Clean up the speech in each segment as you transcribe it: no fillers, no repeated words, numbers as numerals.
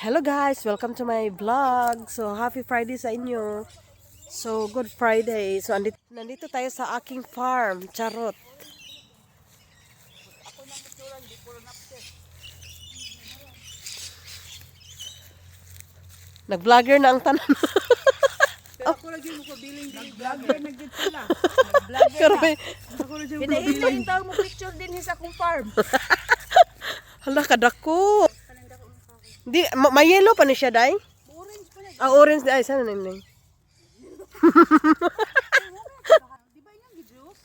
Hello guys, welcome to my vlog. So happy Friday sa inyo. So good Friday. So nandito tayo sa aking farm, charot. Nag-vlogger na ang tanan. Pero ako lagi mo pabiling di vlogger na gid sila. Nag-vlogger Pero na. Ako lagi mo Hinahinto yung tao mo picture din sa akong farm. Hala, kadako. Di may yellow pa ni siya dai? Orange pa na. Ah, orange di ay sana na ni. Di ba inyong gi-juice?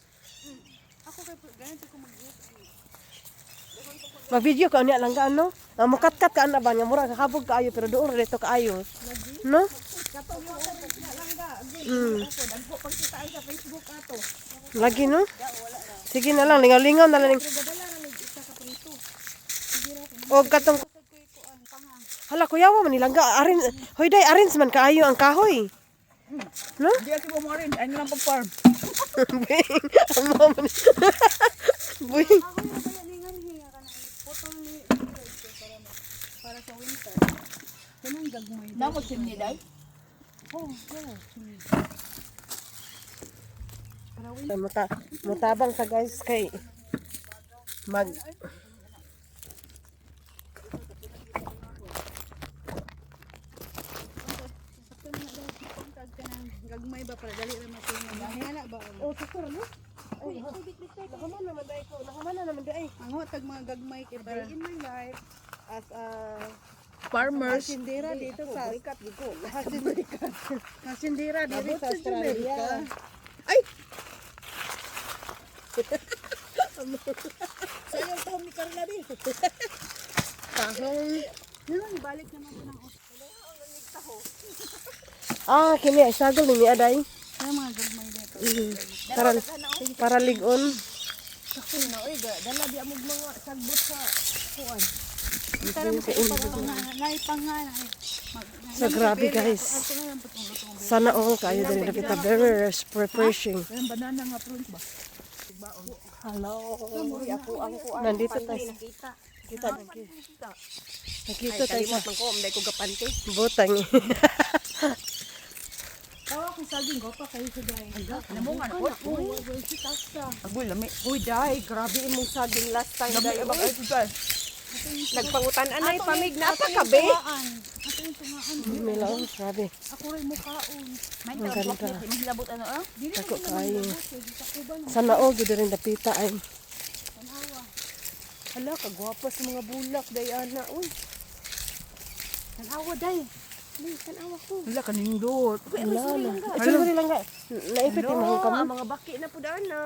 Ako kay ganito ko mag-juice. Ma-video ka unya lang ka ano? Ah, mukat-kat ka ana ba nga mura kakabog kaayo pero doon ra dito kaayo. No? Katong mo na lang ga. Dagko pagkitaan sa Facebook ato. Lagi no? Sige na lang, lingaw-lingaw na lang. Gadala ra mig isa ka prito. O katong. Hala, kuyawa man nilangga. Arin, hoy day, arins man kaayo ang kahoy. No? Di ako mo orange, ay lang pag-farm. Buing. Ang mga man. Buing. Ako yung kaya ningan hinga ka na putol ni para sa winter. Kanang gagmay. Namo chimney day. Oh, yeah. Mutabang sa guys kay mag Sakto na daw pangtag ka ng gagmay ba para dali ra matulog. Ngana ba? Oh, sakto ra no? Ay, nakaman naman day ko. Nakaman na naman day. Ang tag mga gagmay kay para in my life as a Farmers. hasindera dito sa hasindera dito sa Australia. Ay! Sayang tahong ni Carla di. Tahong. Nang balik naman ko ng Australia. Ah, kini ay sagol ni aday. Ay mga gagmay dito. Para para ligon. Sakto na oy, dala di amog mga sagbot sa kuan. Tara mo sa naipanga na. So grabe guys. Sana all kayo din nakita, very refreshing. Ang banana nga fruit ba? Hello. Ako ang kuan. Nandito tayo. Kita Nakita. Nakita tayo sa Kalimot man ko, amday ko gapante. butang. Tawa ko saging gopa kayo sa dai. Namo nga na po. Uy, si Tasta. Agoy lami. Uy day, grabe imong saging last time day. Ay. Nagpangutan anay pamig na pa kabe. Ato yung tungaan. Milaw, grabe. Ako rin mukhaon. May Ang ganda. Mahilabot ano ah? Dili Dako na sila kaayo. manghilabot kay gitakuban ang Sana all gud rin dapita ay. tanawa. Hala, kagwapa sa mga bulak day ana uy. Tanawa day. May tanawa ko. Hala kanindot. Wala na. Ay, sorry lang ga. Naipit yung mga kamo. Ang mga baki na pud ana.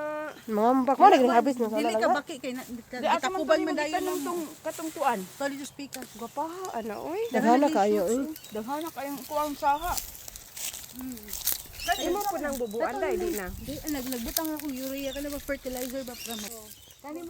Mga mbak mo naging habis na Dili sana ka lang. baki kay na Di asa man gitakuban to man dayon nung tong katong tuan. Tali just speaker. Gwapaha ana oy. Daghana kaayo eh. Daghana kayong kuang saha. Imo po nang bubuan day di na. Di nagbutang akong urea kana ba fertilizer ba para mo. Kani mo